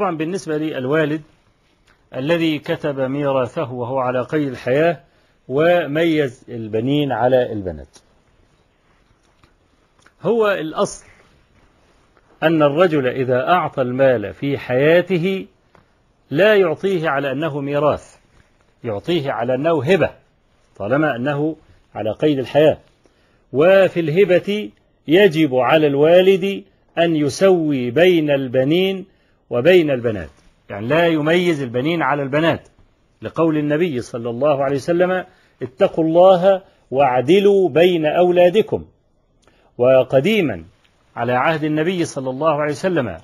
طبعا بالنسبة للوالد الذي كتب ميراثه وهو على قيد الحياة وميز البنين على البنات، هو الأصل أن الرجل إذا أعطى المال في حياته لا يعطيه على أنه ميراث، يعطيه على أنه هبة طالما أنه على قيد الحياة. وفي الهبة يجب على الوالد أن يسوي بين البنين وبين البنات، يعني لا يميز البنين على البنات، لقول النبي صلى الله عليه وسلم: اتقوا الله واعدلوا بين أولادكم. وقديما على عهد النبي صلى الله عليه وسلم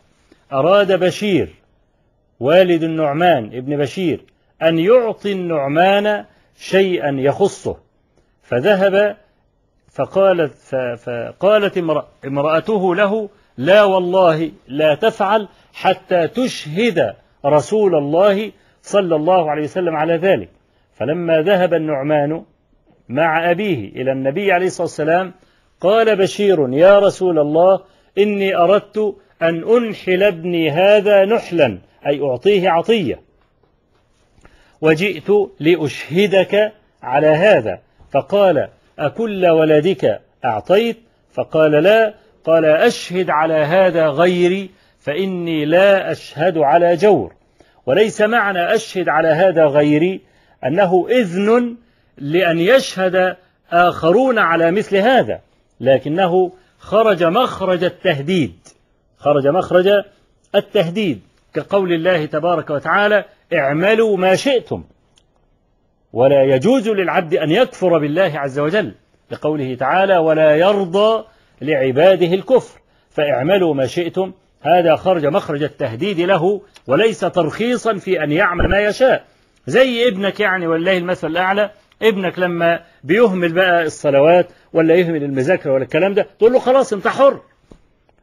أراد بشير والد النعمان ابن بشير أن يعطي النعمان شيئا يخصه، فذهب فقالت امرأته له: لا والله لا تفعل حتى تشهد رسول الله صلى الله عليه وسلم على ذلك. فلما ذهب النعمان مع أبيه إلى النبي عليه الصلاة والسلام قال بشير: يا رسول الله، إني أردت أن أنحل ابني هذا نحلا، أي أعطيه عطية، وجئت لأشهدك على هذا. فقال: أكل ولدك أعطيت؟ فقال: لا. قال: أشهد على هذا غيري، فإني لا أشهد على جور. وليس معنى أشهد على هذا غيري أنه إذن لأن يشهد آخرون على مثل هذا، لكنه خرج مخرج التهديد، خرج مخرج التهديد، كقول الله تبارك وتعالى: اعملوا ما شئتم. ولا يجوز للعبد أن يكفر بالله عز وجل، لقوله تعالى: ولا يرضى لعباده الكفر، فاعملوا ما شئتم. هذا خرج مخرج التهديد له، وليس ترخيصا في أن يعمل ما يشاء. زي ابنك يعني، والله المثل الأعلى، ابنك لما بيهمل بقى الصلوات ولا يهمل المذاكرة ولا الكلام ده، تقول له خلاص انت حر.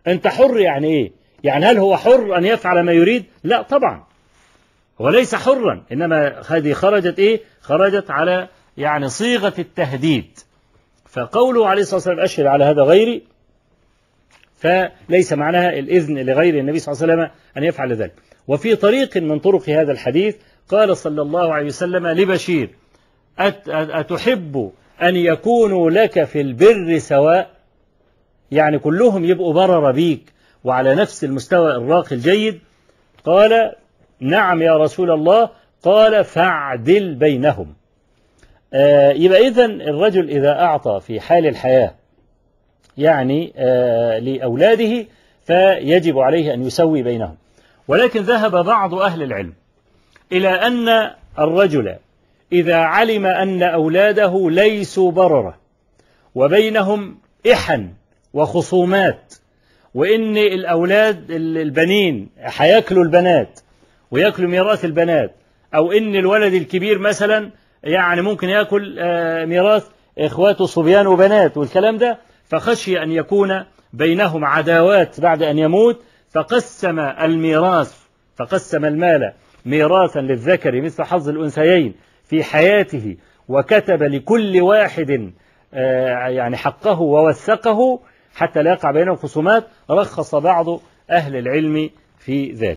انت حر يعني ايه؟ يعني هل هو حر أن يفعل ما يريد؟ لا طبعا، هو ليس حرا، إنما هذه خرجت ايه؟ خرجت على يعني صيغة التهديد. فقوله عليه الصلاة والسلام أشهد على هذا غيري، فليس معناها الإذن لغير النبي صلى الله عليه وسلم أن يفعل ذلك. وفي طريق من طرق هذا الحديث قال صلى الله عليه وسلم لبشير: أتحب أن يكونوا لك في البر سواء؟ يعني كلهم يبقوا برر بيك وعلى نفس المستوى الراقي الجيد. قال: نعم يا رسول الله. قال: فاعدل بينهم. يبقى إذن الرجل إذا أعطى في حال الحياة يعني لأولاده فيجب عليه أن يسوي بينهم. ولكن ذهب بعض أهل العلم إلى أن الرجل إذا علم أن أولاده ليسوا بررة وبينهم إحن وخصومات، وإن الأولاد البنين هياكلوا البنات ويأكلوا ميراث البنات، أو إن الولد الكبير مثلا يعني ممكن يأكل ميراث إخواته صبيان وبنات والكلام ده، فخشي أن يكون بينهم عداوات بعد أن يموت، فقسم الميراث، فقسم المال ميراثا للذكر مثل حظ الأنثيين في حياته، وكتب لكل واحد يعني حقه ووثقه حتى لا يقع بينهم خصومات. رخص بعض أهل العلم في ذلك.